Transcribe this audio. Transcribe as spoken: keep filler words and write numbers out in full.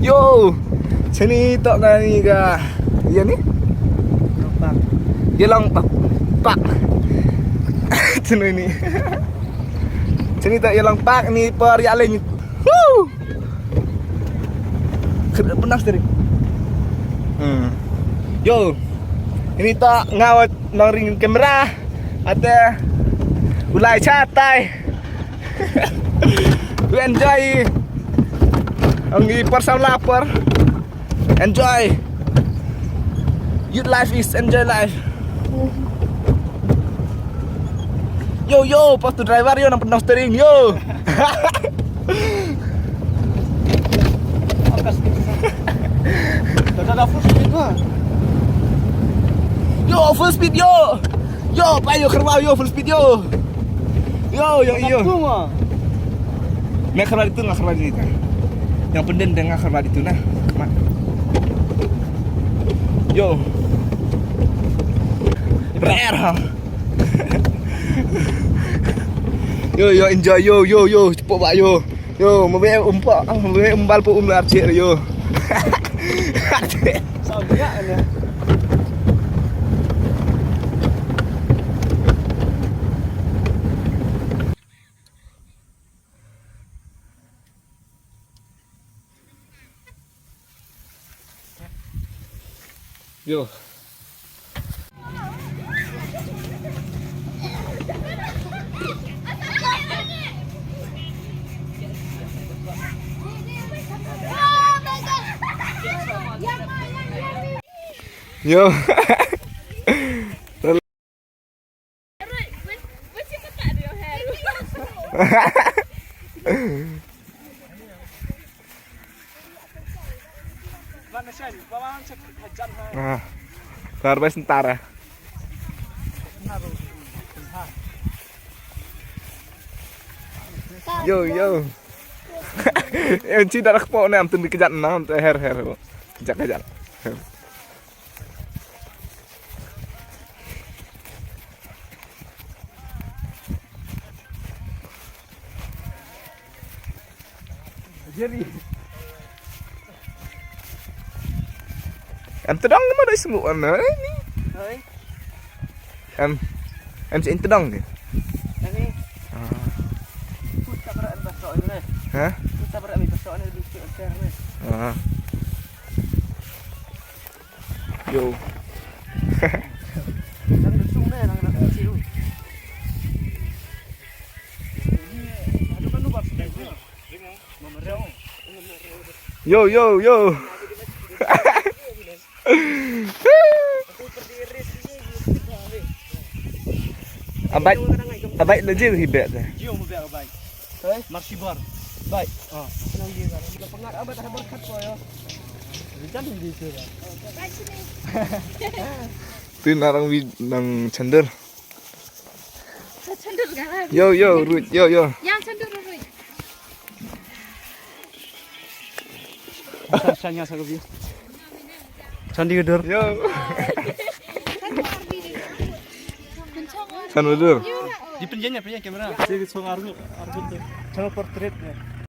Yo, sini tok nani ga. Iya ni? Pak. Iya lang pak. Pak. Sini ni. Sini tok iya lang pak ni per ya leng. Woo. Kena pernah sering. Hmm. Yo, ini tok ngawat nang ring kamera. Ate ulai chatai. We enjoy. Ang i por sam lapar. Enjoy. Youth life is enjoy life. Yo yo, pas tu driver yo nang penuh steering yo. Akas kita. Dah ada full speed lah. Yo full speed yo. Yo, payo kerbau yo full speed yo. Yo, yo, yo. Aku mah. Nga khrwai ditu, nga khrwai ditu. Yang pending dang nga khrwai ditu nah. Mat. Yo. Ber ha. Yo yo enjoy yo yo yo cepat bak yo. Yo mebe umpak, mebe umbal pun umlar cek yo. Arcik. Sabiak ni. Yo. Yo. Ah, tar bai sentar eh. Yo yo. Em ci dah kepok ni am tun dikejat na am tu her her. Kejat kejat. Jerry. Em tedong ma doi semu em ni. Oi. Em em ci tedong ni. Ani. Ah. Put tak berat basok ni. Ha? Put tak berat basok ni lebih sikit besar ni. Ah. Yo. Yo yo yo. Abai abai da jil hi bet. Jio mu bet abai. Marsibar. Bai. Ah. Pengat abai tak ada berkat ko yo. Jangan di sini. Tu narang wi nang chandar. Chandar kan? Yo yo rut yo yo. Yang chandar rut. Sanya sa kabi. Chandar. Yo. Chandar. Di penjanya penjanya kamera. Sigi song argu argu tu. Channel portrait ni.